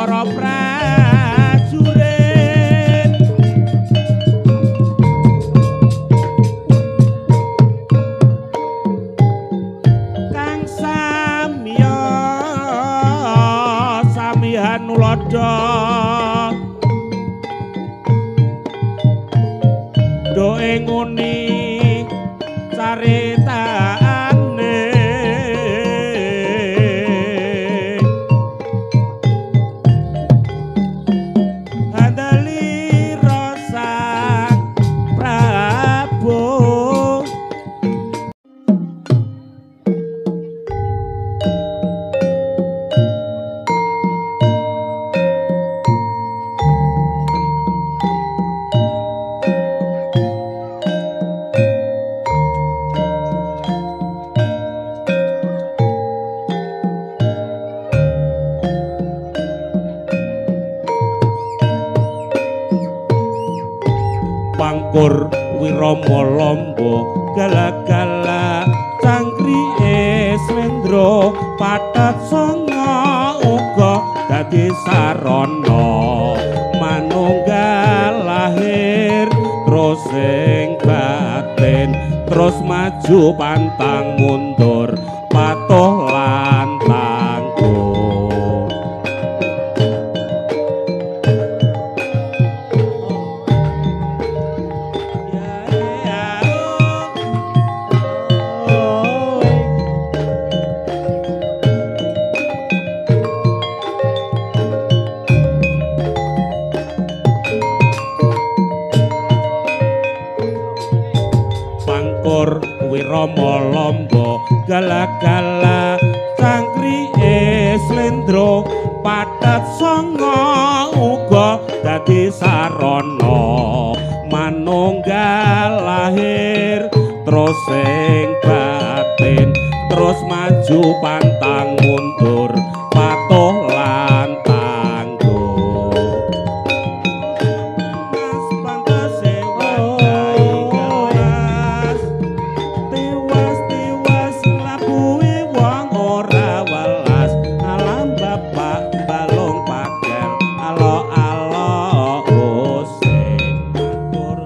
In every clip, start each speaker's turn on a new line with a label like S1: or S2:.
S1: para prajurit. Kang samya samihan nuladha doe nguni caritane. Handali Sang Prabu. Pangkur Wirama Lamba gala-gala cangkrike slendra pathet sanga uga dadi sarana manunggal lahir terus sing batin terus maju pantang mundur patuh lan tangguh. Pangkur Wirama Lamba gala-gala cangkrike slendra pathet sanga uga dadi sarana manunggal lahir terus sing batin terus maju pantang mundur patuh lan tangguh. Mas pantese wadahi gelas tiwas-tiwas nglabuhi wong ora welas alam bapak balung pager alo-alo usik atur.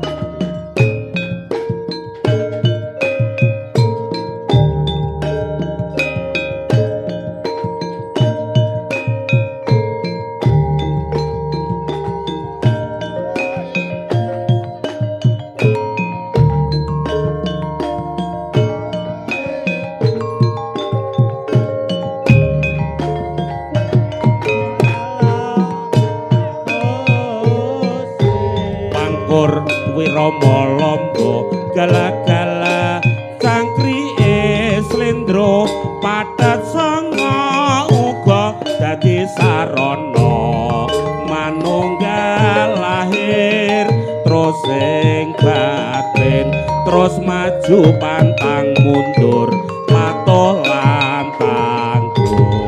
S1: Pangkur Wirama Lamba gala-gala cangkrike slendra pathet sanga uga dadi sarana manunggal lahir terus sing batin terus maju pantang mundur patuh lan tangguh.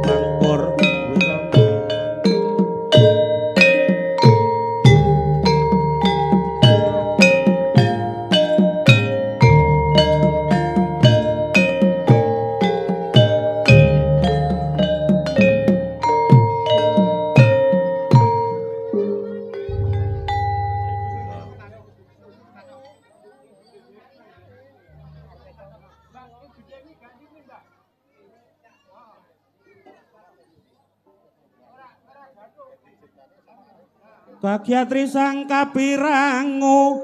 S1: Pangkur Wirama Kagyatri sang kapirangu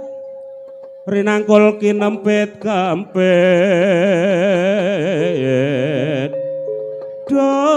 S1: rinangkul kinempit kempit. Duh.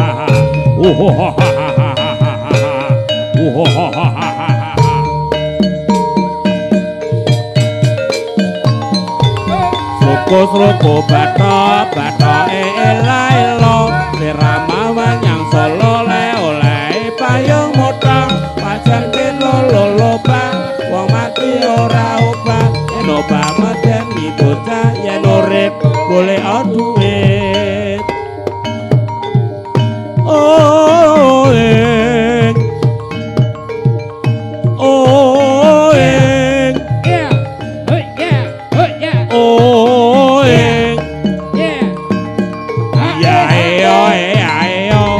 S1: Sroko-sroko bathok bathoke ela-elo sirama menyang Solo le oleh payung motong pajan lolo lobang wong mati ora obah yen obah medeni bocah yen urip golek duit. Oh ing oh ing oh ing ya ayo ayo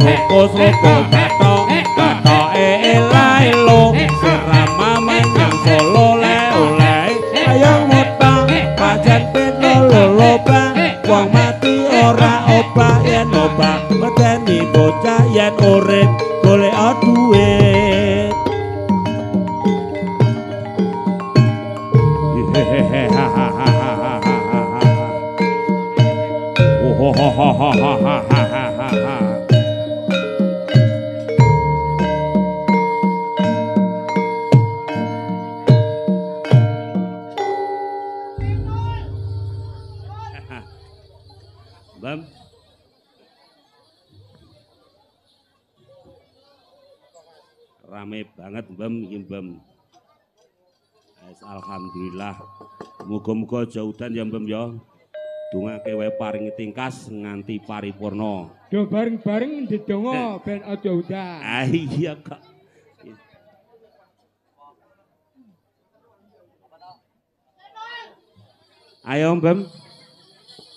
S1: sroko-sroko bathok bathoke ela-elo sirama menyang Solo le oleh payung motong pajan lolo lobang wong mati ora obah yen obah medeni bocah yen urip golek duit. Bam. Rame banget Bam iki Bam. Alhamdulillah. Muga-muga aja udan ya Bam ya. Dongake wae paringi tingkas nganti paripurna.
S2: Do bareng-bareng ndedonga ben aja udan.
S1: Ah iya kok. Ayo Bam.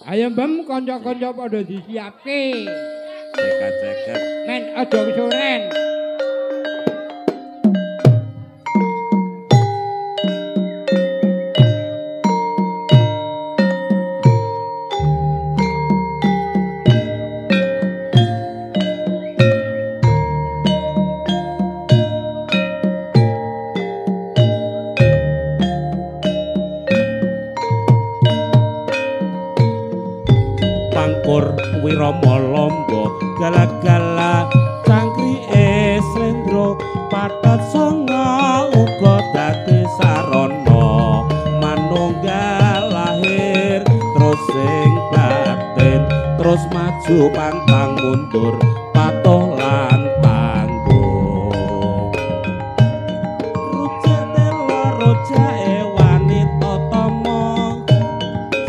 S2: Ayo Bam kanca-kanca padha disiapke.
S1: Ceket-ceket.
S2: Men aja kesoren.
S1: Pangkur wirama lomba gala-gala cangkrike slendro pathet sanga uga dadi sarana manunggal lahir terus sing batin terus maju pantang mundur patuh lan tangguh. Rujak telo rujake wanita tama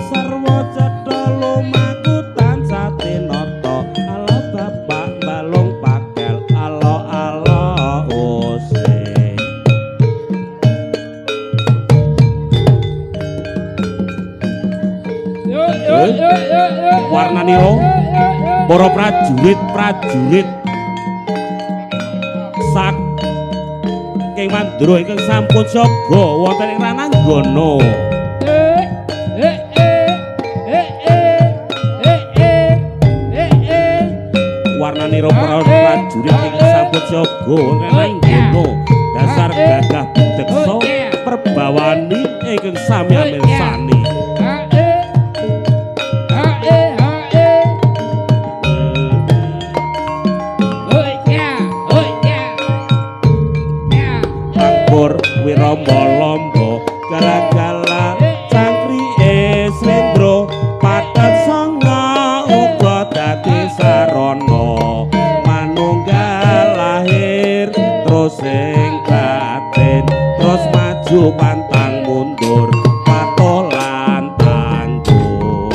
S1: sarwa cetha lumaku tansah tinata ala bapak balung pakel alo alo ose.
S2: Yo yo yo yo yo.
S1: Warnanira para prajurit-prajurit saking Mandura ingkang sampun siaga wonten ing Rananggana.
S2: Eh eh eh eh eh eh eh eh.
S1: Warnanira para prajurit ingkang sampun siaga wonten ing Rananggana dasar gagah budeksa perbawani ingkang sami amirsani. Pangkur wirama lomba gala-gala cangkrike slendro pathet sanga uga dadi sarana manunggal lahir terus sing batin terus maju pantang mundur patuh lan tangguh.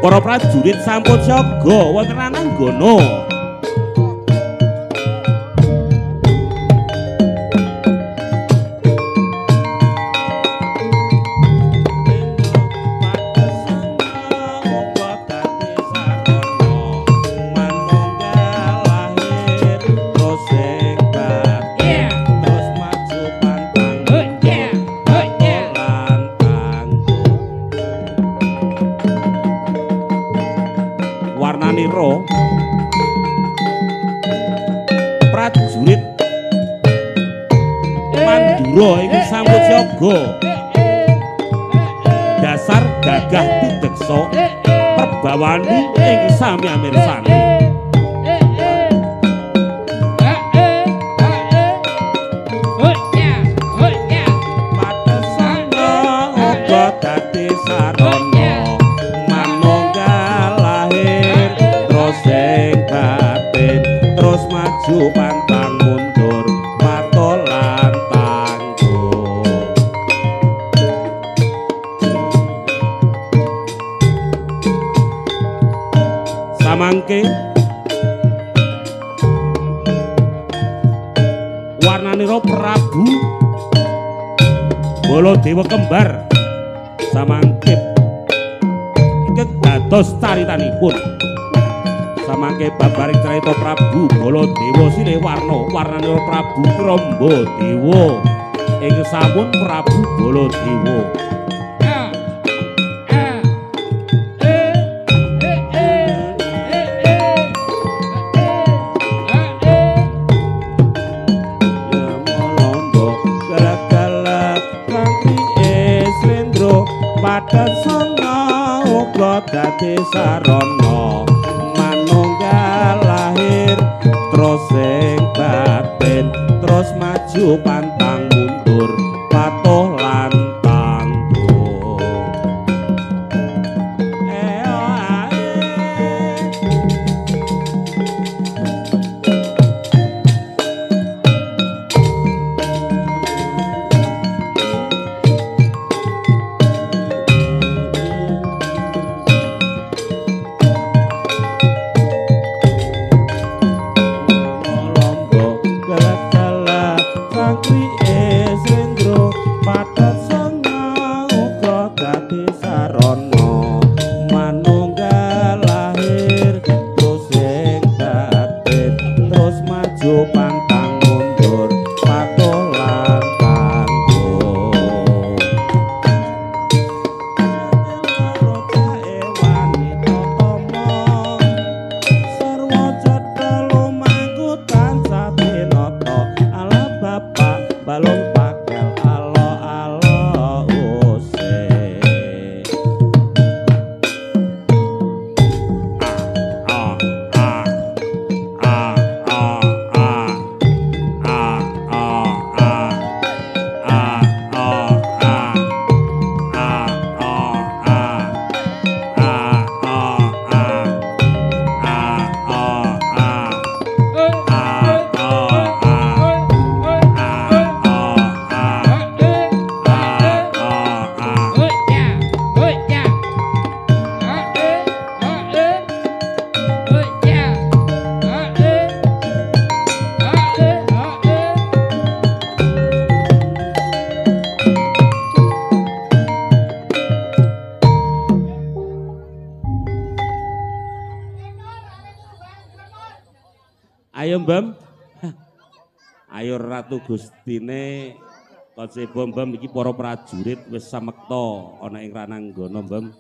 S1: Para prajurit sampun siaga wonten Rananggana. prajurit Mandura ingkang sampun siaga. Dasar gagah pideksa perbawani ing sami amirsani. Padesana uga dadi sarana manunggal lahir terus sing batin terus maju pantang mundur patuh lan tangguh. Samangke warnanira Prabu Baladewa kembar samangke ingkang dados caritanipun. Samangke babaring carita Prabu Baladewa silih warna warnanira Prabu Kramba Dewa ingkang sampun Prabu Baladewa. Padesana uga dadi sarana manunggal lahir terus sing batin terus maju pantang mundur patuh lan tangguh. Ayo Mbam. Ayo Ratu Gustine kocebo Mbam iki para prajurit wis samekta ana ing rananggana Mbam.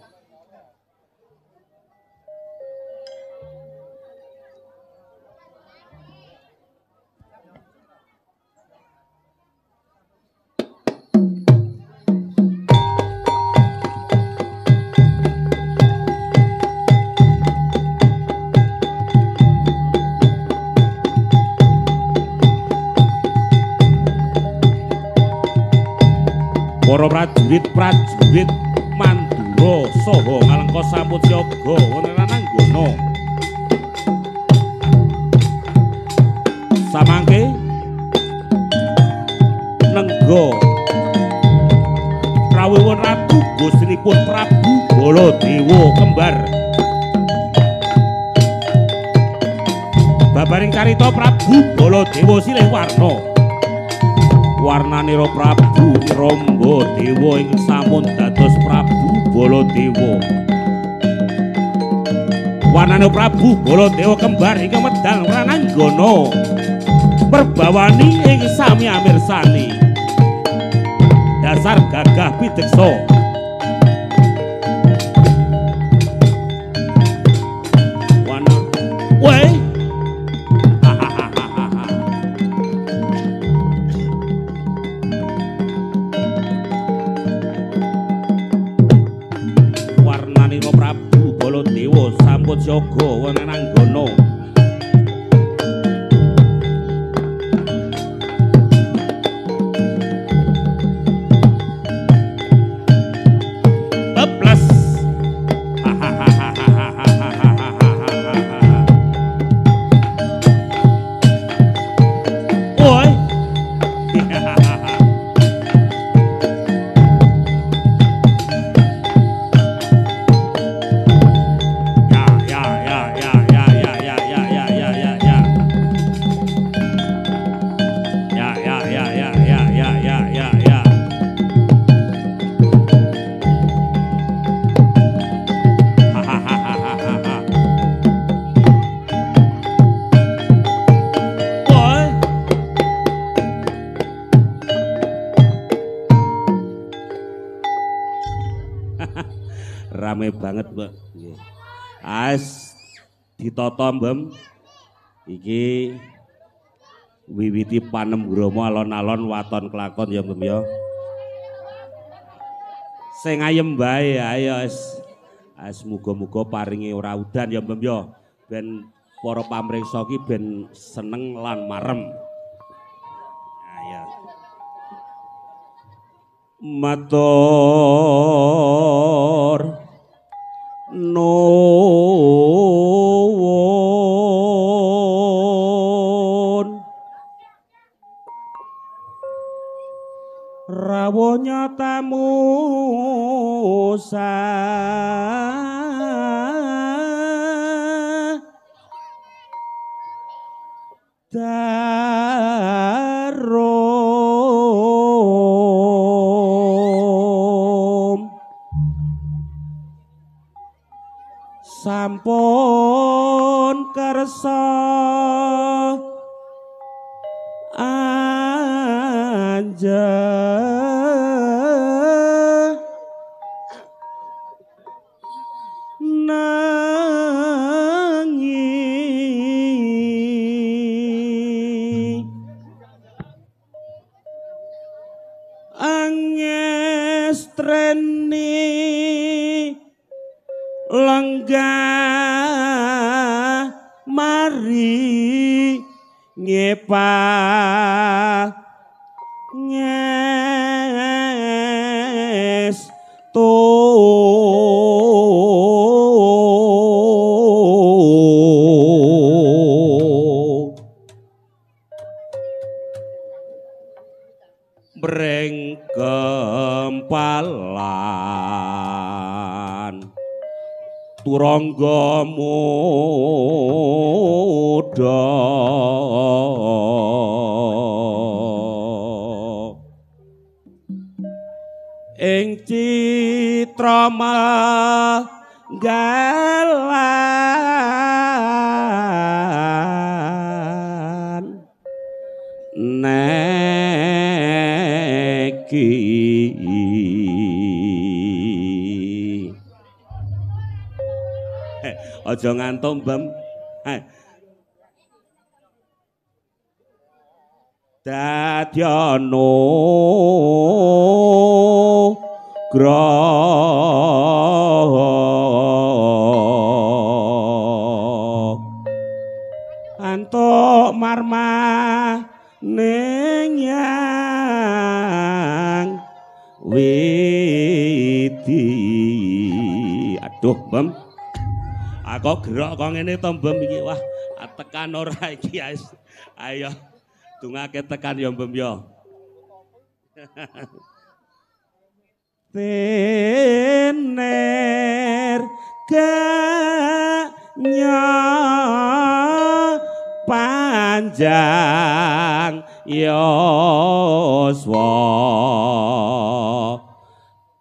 S1: Para prajurit-prajurit Mandura saha Ngalengka sampun siaga wonten rananggana. Samangke nengga rawuhipun Ratu Gustinipun Prabu Baladewa kembar. Babaring carita Prabu Baladewa silih warna. Warnanira Prabu Kramba Dewa ingkang sampun dados Prabu Baladewa. Warnane Prabu Baladewa kembar ingkang medal rananggana perbawani ing sami amirsani. Dasar gagah pideksa. Wana weh. Tata jaga wenanggana. Teples. Oi. Ya. Ya. Woi. Rame banget, Mbak. Nggih. As ditata, Mbem. Iki wiwiti panemgrama alon-alon waton kelakon ya, Mbem ya. Sing ayem bae ayo wis. As muga-muga paringi ora udan ya, Mbem ya. Ben para pamriksa ki ben seneng lan marem. Ayo. Matur nuwun rawuhnya tamu sadarum sampun kersa anjeng nangi angestreni lenggah mari ngepa ngestu mring kempalan turangga muda ing citra manggalan neki. Aja ngantuk, Mbem. Dadyana graha antuk marmaning yang widi. Aduh, Mbem. Aku gerok kok ngene to, Mbem iki. Wah, tekan ora iki. Ayo dongake tekan ya, Mbem ya. Tener ganya panjang yoswa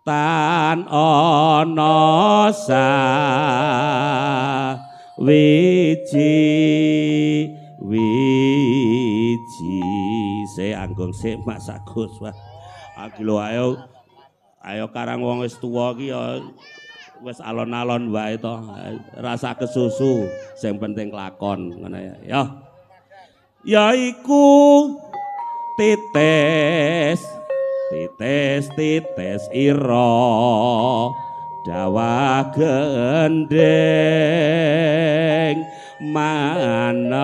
S1: tan ana sawiji wiji. Se anggung sik Mas Agus. Wah, iki lho ayo ayo karang wong wis tuwa iki ya wis alon-alon wae to, rasa kesusu, sing penting kelakon ngono ya. Ya. Yaiku titis titis titis ira dawa gendeng manem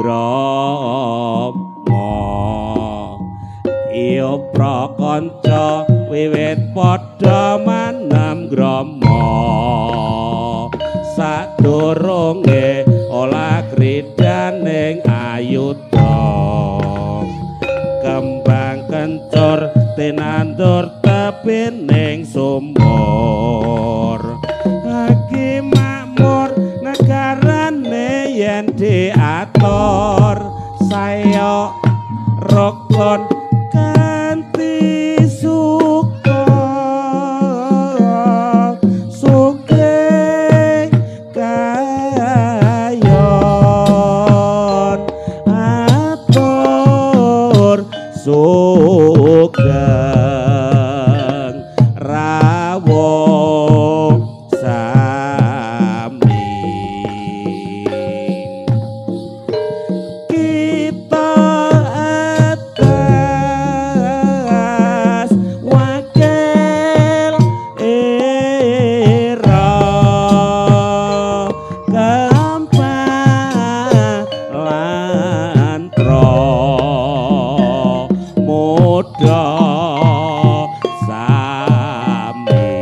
S1: grama. Iya prakanca wiwit padha manem grama, sadurunge olah kridaning ayuda. Kembang kencur tinandur tepining sumur, haki makmur negarane yen diatur. Saya rukun kanthi suka sugih kayon atur sugeng rawuh sami. Kita atas wakil era kempalan muda sami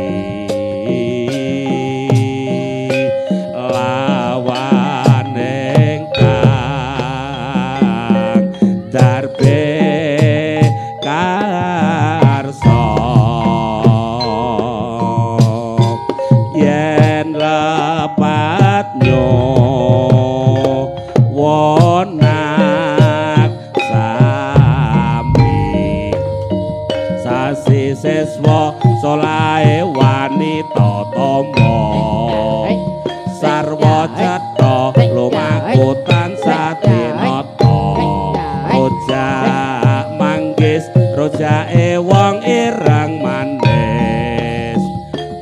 S1: lawaning kang darbe karsa. Yen lepat nyuwonak sami, sasi siswa solahe wanita tama, sarwa cetha lumaku tansah tinata. Rojak manggis rojake wong ireng manis,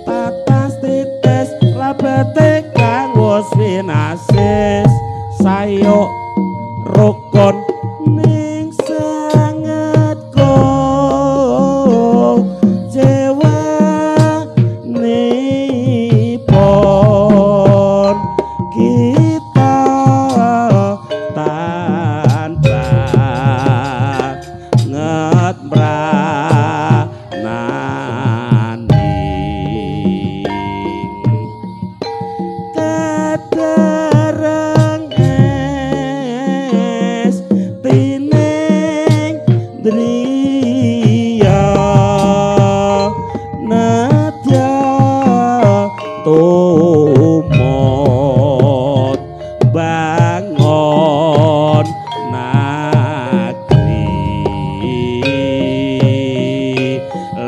S1: tatas titis lebete kang wis winasis. Sayuk rukun ning sanget cewanipun kita tanpa nget mranani. Kadereng es tining driya nedya tumut bangon nagri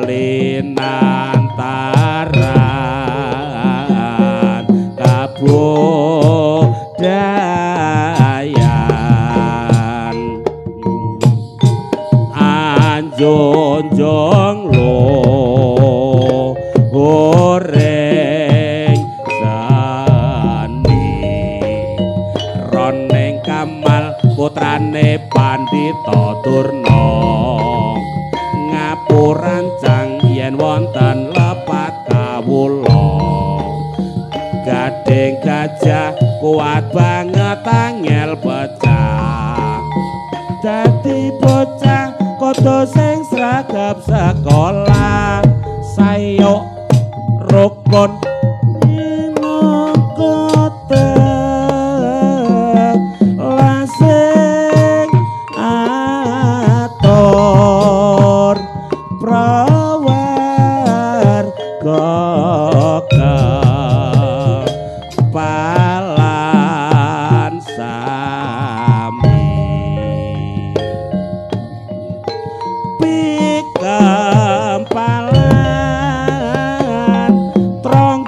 S1: linantaran kabudayan. Anjunjung luhuring seni, roning Kamal putrane Pandhita Durna, ngapurancang yen wonten lepat kawula. Gading gajah kuat banget angel pecah, dadi bocah kudu sing sregep sekolah. Sayuk rukun minangka telasing atur prawarga kepalan sami. Pikempalan tronggo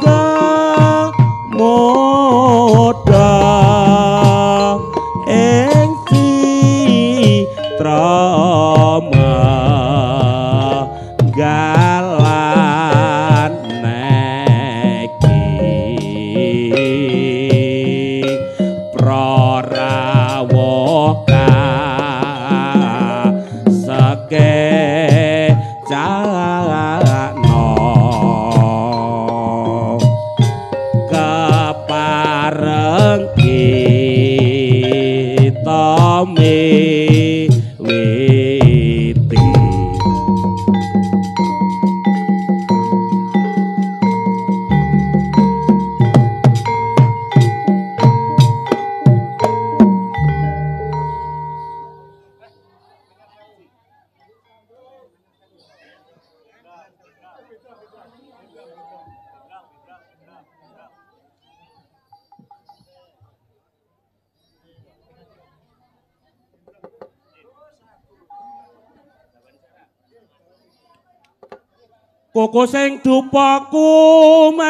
S1: Koko sing dupa kumelun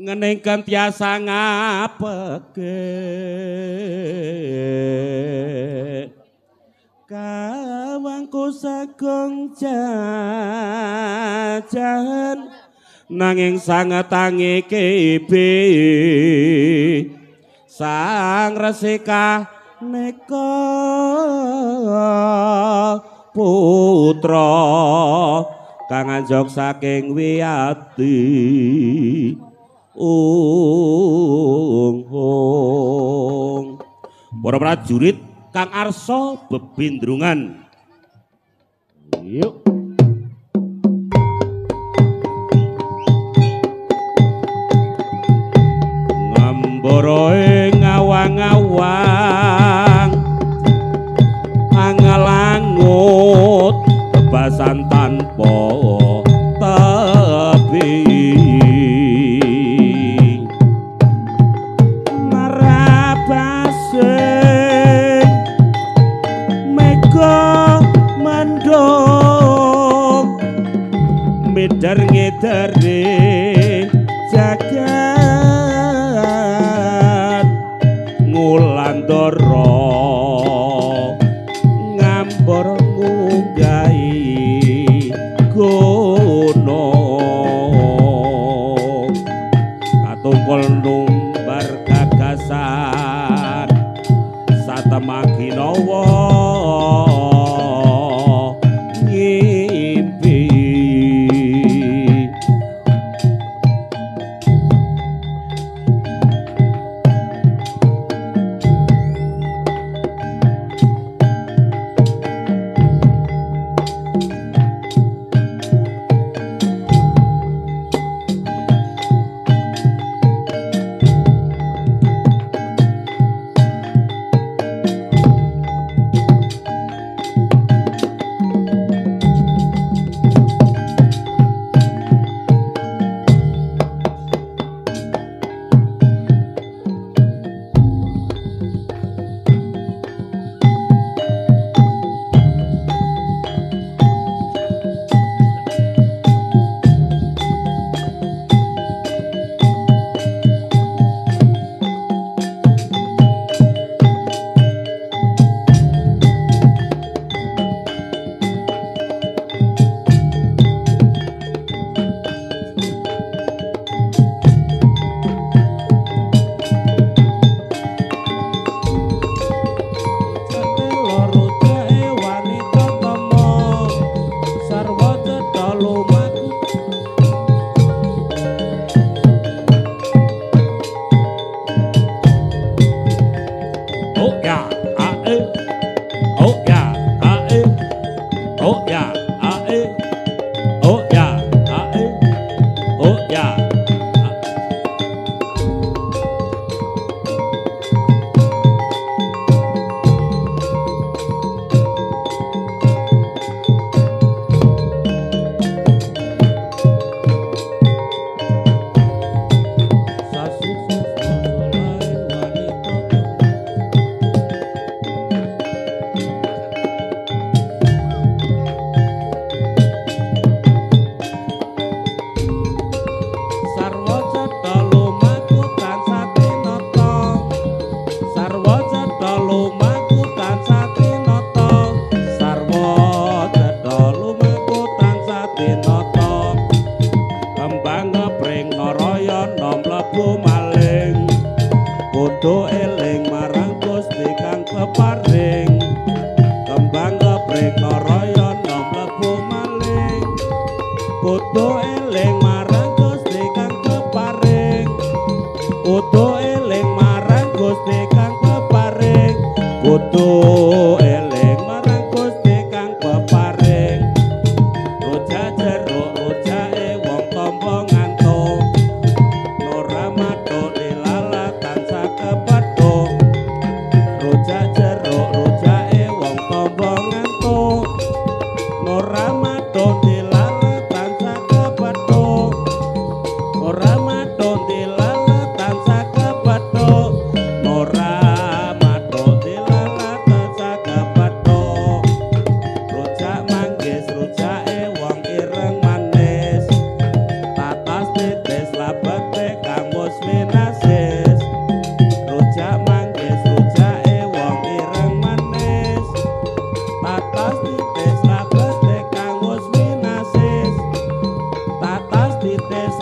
S1: ngening kentiasa ngapeke. Kawangku sagung jajan nanging sanget tangi kebe sang resika neka putra kang anjog saking wiyati ung. Para prajurit kang arsa bebindrungan. Yuk. Ngambara ing awang-awang angelangut bebasan tanpa tebi. Marabasing mega mendung mider ngideri jagat ngulandara ngambara ngunggahi gunung katungkul numbar gagasan satemaginawa ngimpi.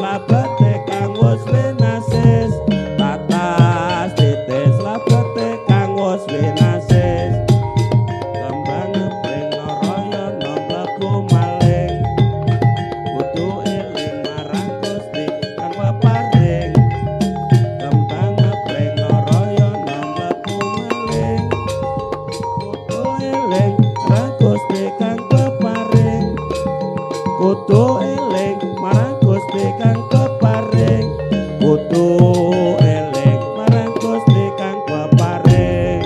S1: labete kang wis winasis. Tatas titis labete kang wis winasis. Kembang pring Narayana mlebu maling. Kudu eling marang Gusti kang peparing. Kembang pring Narayana mlebu maling. Kudu eling marang Gusti kang peparing. Kudu eling marang Gusti kang peparing. Kudu eling marang Gusti kang peparing.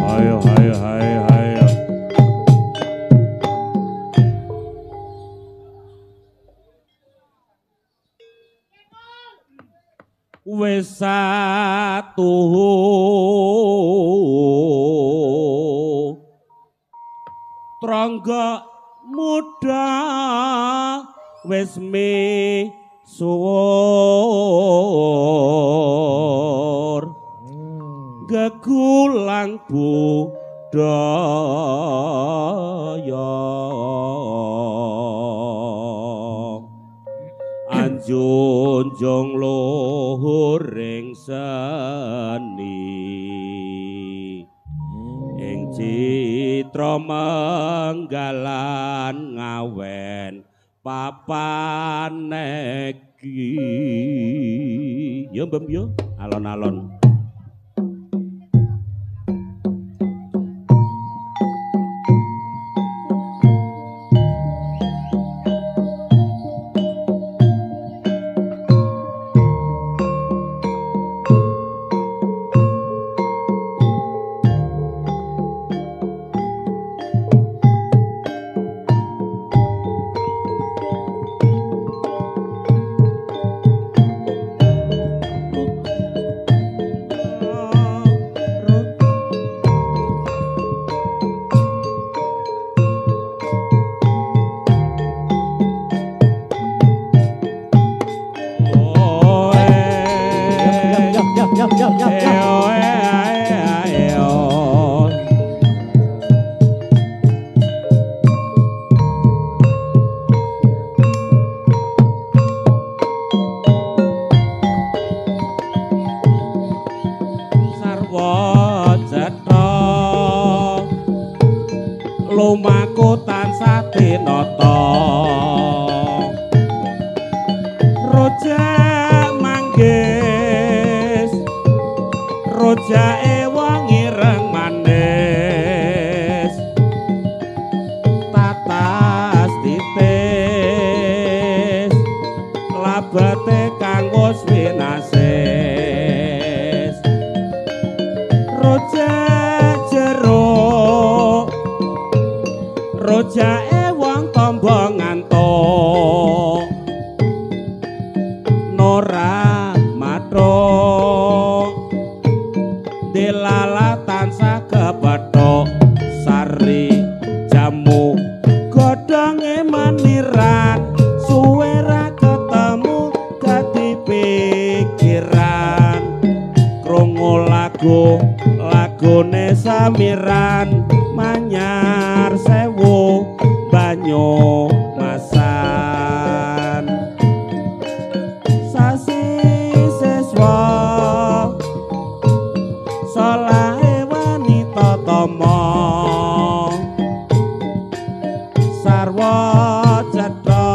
S1: Ayo ayo ayo ayo. Wis satuhu trangga muda wis misuwur gegulang budaya anjunjung luhuring seni ing citra menggalan ngawen papanegi. Yo mbem yo alon-alon. Sarwa cetha lumaku tansah tinata rojak manggis rojake wong ireng manis tatas titis labete kang wis winasis rojak jeruk rojake wong tombo ngantuk nora mathuk dilala tansah kepethuk sari jamu godhonge maniran suwe ra ketemu dadi pikiran krungu lagu lagune samiran manyar sewu banyu masan sasi siswa solahe wanita tama sarwa cetha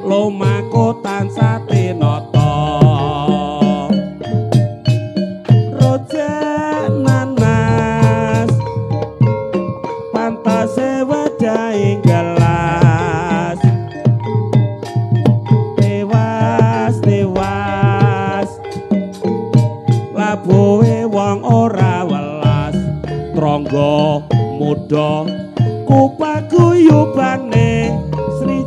S1: lumaku tansah tinata rojak nanas pantase wedhahe gelas tewas tewas labuhe wong ora welas trangga muda kupaguyubane Sri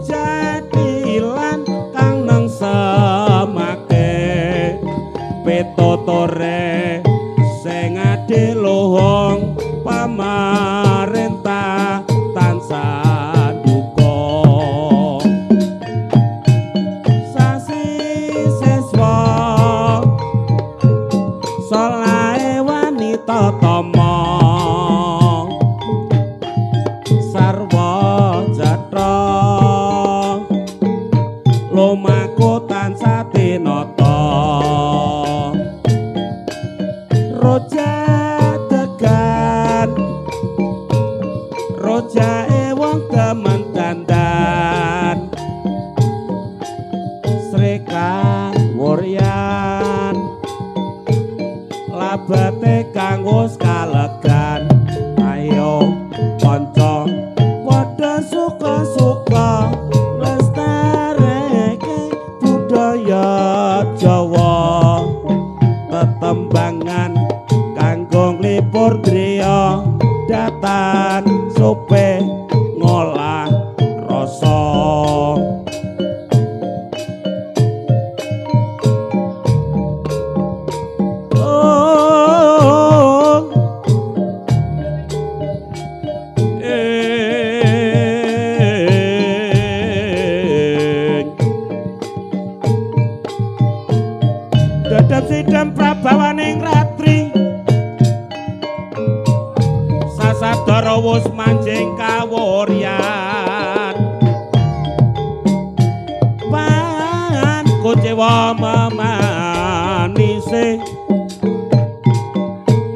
S1: Tuwa memanise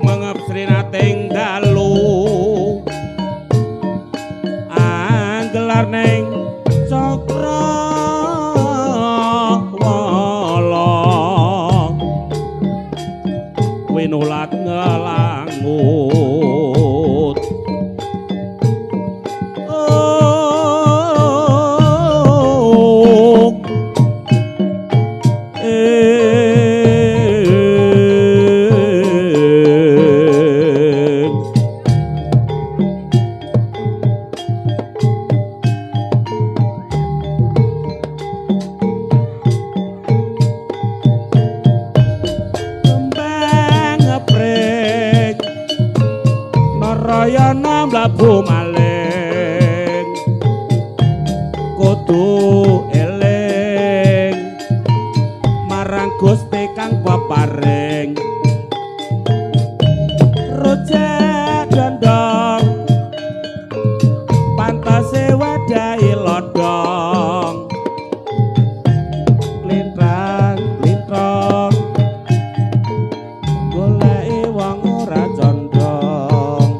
S1: mengep srinating dalu anggelar ning cakra wala winulat ngelangut. Narayana mlabu maling kudu eling marang Gusti kang peparing rujak dondong pantase wadahi lodong klintrang klintrong goleki wong ora condong.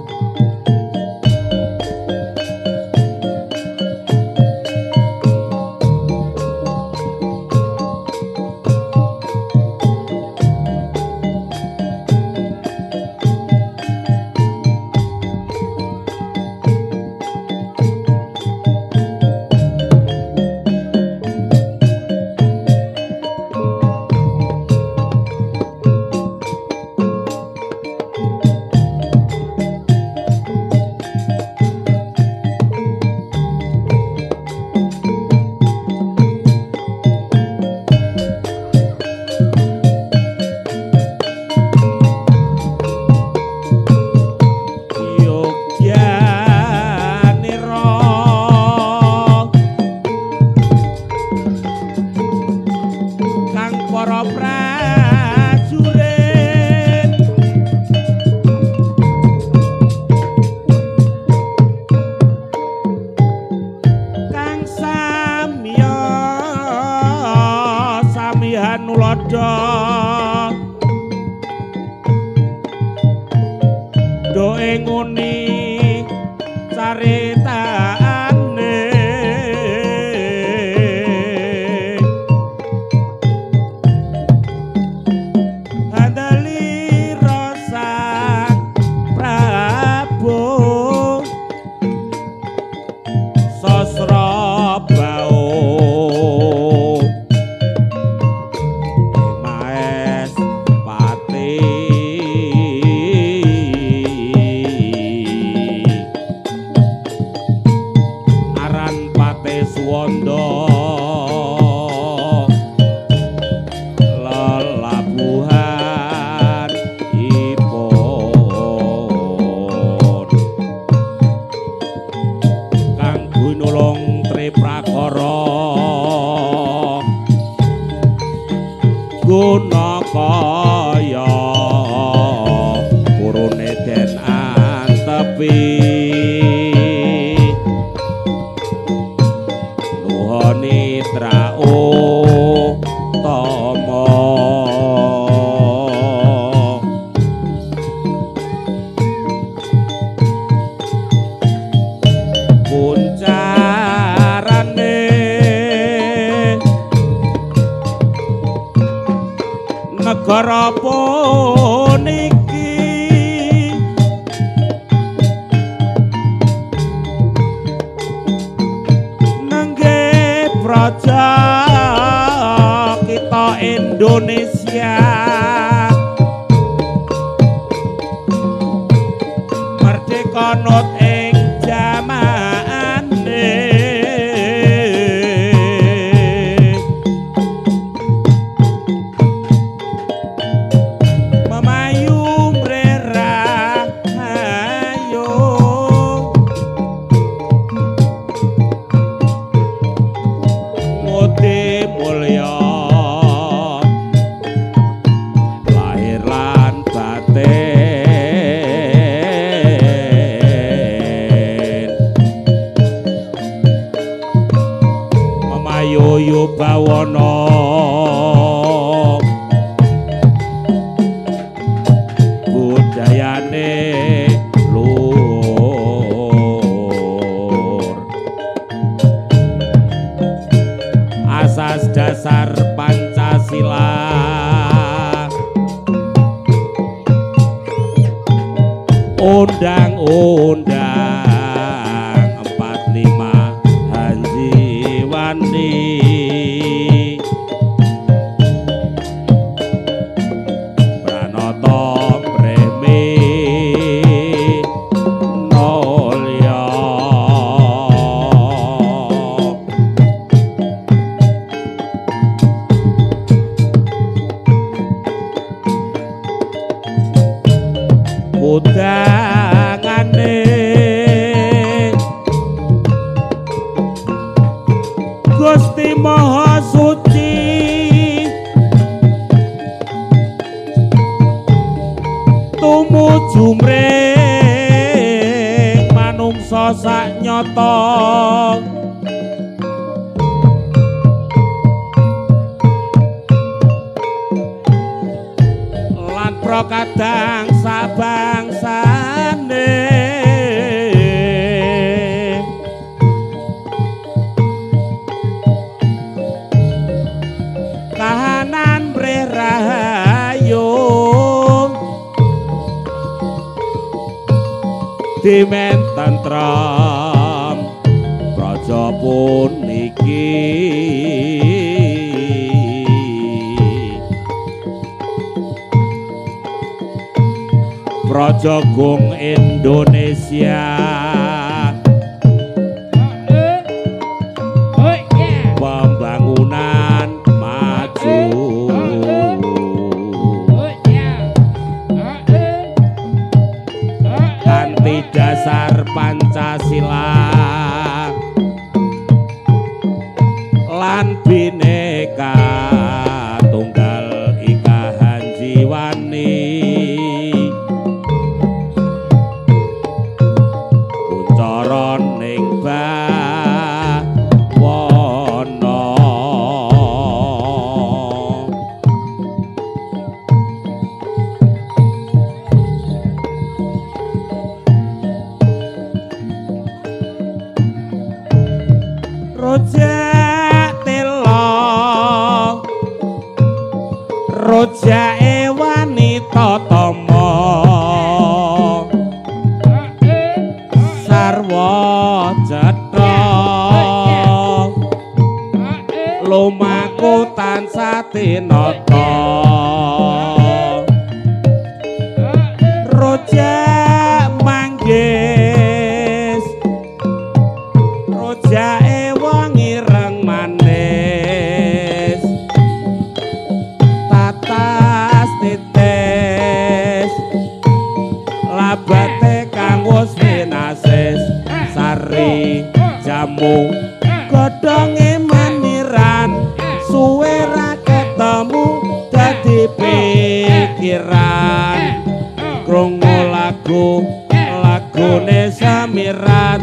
S1: Para prajurit kang samya samihan nuladha doe nguni caritane Gunakaya purune den antepi nuhoni trautama puncarane negara puniki nengge praja kita Indonesia merdeka nut ing jamane mulya lahir lan batin memayu bawana. Asas dasar Pancasila. Undang-undang 45 Hanjiwani. Pranoto Premi Nolya. Kudangane Gusti Maha Suci tumuju mring manungsa sak nyata. Lan prokadang sabangsane kahanan mrih rahayu dimen tentrem praja puniki. Praja Gung Indonesia pembangunan maju. Kanthi dasar Pancasila lan Bhinneka Tunggal Ika Hanjiwani. Kuncara ning bawana. Rojak telo rojake wanita tama sarwa cetha lumaku tansah tinata. Rojak manggis rojake wong ireng manis tatas titis labate kang wis pinasis sari jamu godhonge maniran suwe ra ketemu dadi pikiran krungu lagu lagune Samirat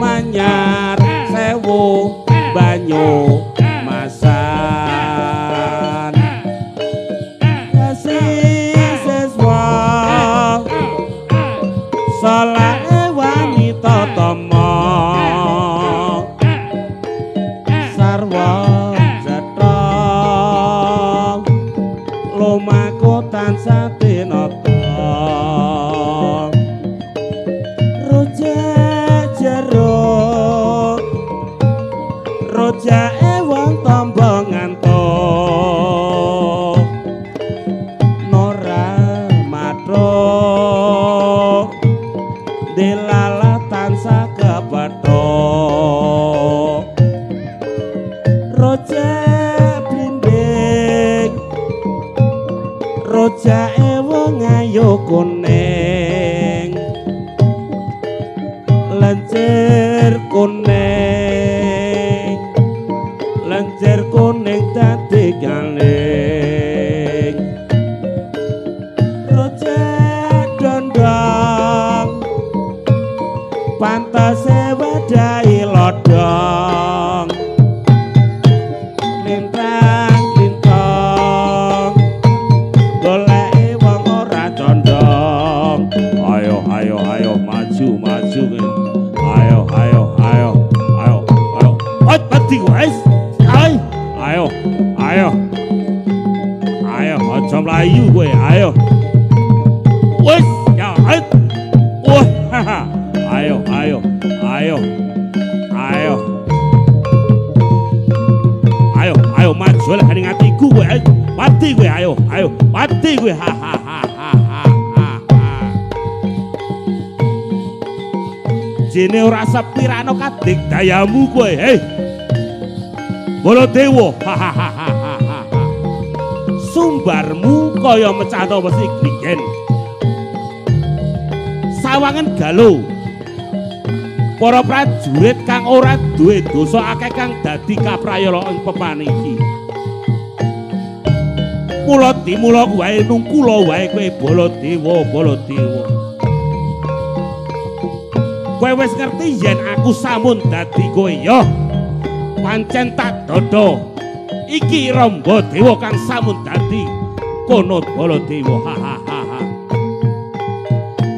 S1: manyar sewu banyu masan. Kasih siswa saleh wanita tama sarwa cetha lumaku tansah tinata. Rojak jeruk rojake wong tamba ngantuk nora mathuk dilalah tansah kepethuk. Rojak blimbing rojake wong ayu kuning lencir kuning lencir kuning dadi galing. Rojak dondong pantase wadahi lodong lintang lintong goleke wong ora condong. Ayo ayo ayo maju maju ayo ayo ayo ayo ayo. Ot mati wis. Ayo Ayo, ayo. Ayo, aja mlayu kowe, ayo. Wis, ya, ayo. Wah, ayo, ayo, ayo. Ayo. Ayo, ayo maju lah ning atiku kowe. Mati kowe, ayo, ayo, mati kowe. Ha ha ha ha ha ha. Jene ora sepirano kadik dayamu kowe, hei. Baladewa, ha ha ha ha ha. Sumbarmu kaya mecahno wesi gligen. Sawangan galo. Para prajurit kang ora duwe dosa akeh kang dadi kaprayala ing papan iki. Mula dimula wae nungkula wae kowe Baladewa, Baladewa. Kowe wis ngerti yen aku sampun dadi kowe ya. Pancen tak dodo. Iki Ramba Dewa kang sampun dadi kono Baladewa. Ha ha ha ha.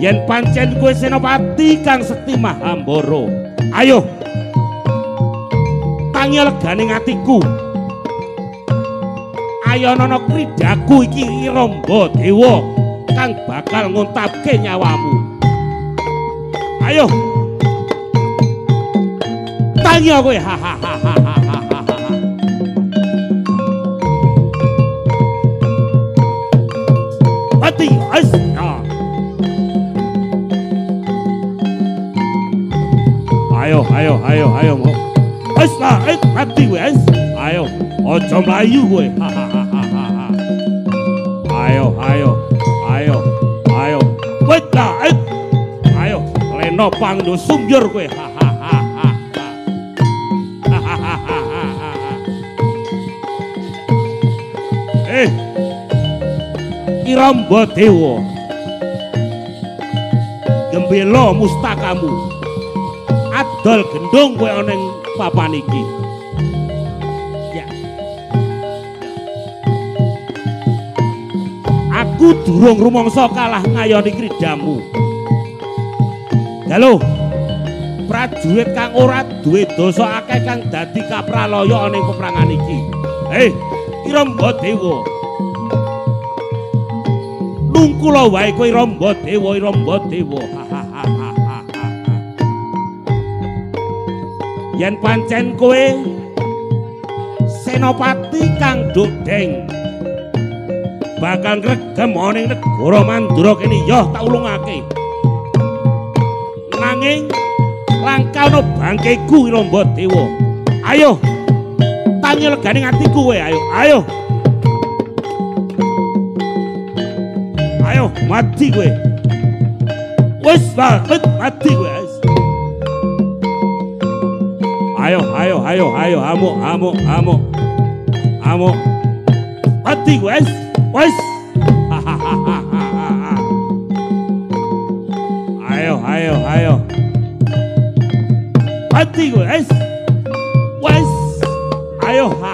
S1: Yen pancen kowe senopati kang sekti Mahambara, ayo tangi legane atiku. Ayo nono kridaku iki Ramba Dewa kang bakal ngontapke nyawamu. Ayo tangi kowe. Ha ha ha ha ha ha ha. Mati as. Ayo, ayo, ayo, ayo. Wis lah, mati kowe, wis. Ayo, aja mlayu kowe. Ha ha ha ha ha. Ayo, ayo, ayo, ayo. Wis lah, ayo, leno pangdo sumbyur kowe. Ha ha ha ha. Ha ha ha ha. Eh. Ki Ramba Dewa. Gembela mustakamu. Adol gendong kowe ana ing papan iki. Ya. Aku durung rumangsa kalah ngayoni kridamu. Galo. Prajurit kang ora duwe dosa akeh kang dadi kapralaya ana ing peperangan iki. Hei, Ki Ramba Dewa. Nungkula wae kowe Ramba Dewa, Ramba Dewa. Ha ha ha ha. Yen pancen kowe senopati kang dodeng bakal ngregem ana ing negara Mandura kene ya tak ulungake. Nanging langka ana bangkeku Ramba Dewa. Ayo tangi legane atiku kowe, ayo, ayo. Ayo mati kowe. Wis mati kowe. Ayo, ayo, ayo, ayo, amuk, amuk, amuk, amuk. Mati kowe, wis. Ayo, ayo, ayo. Mati kowe, wis. Ayo, ha.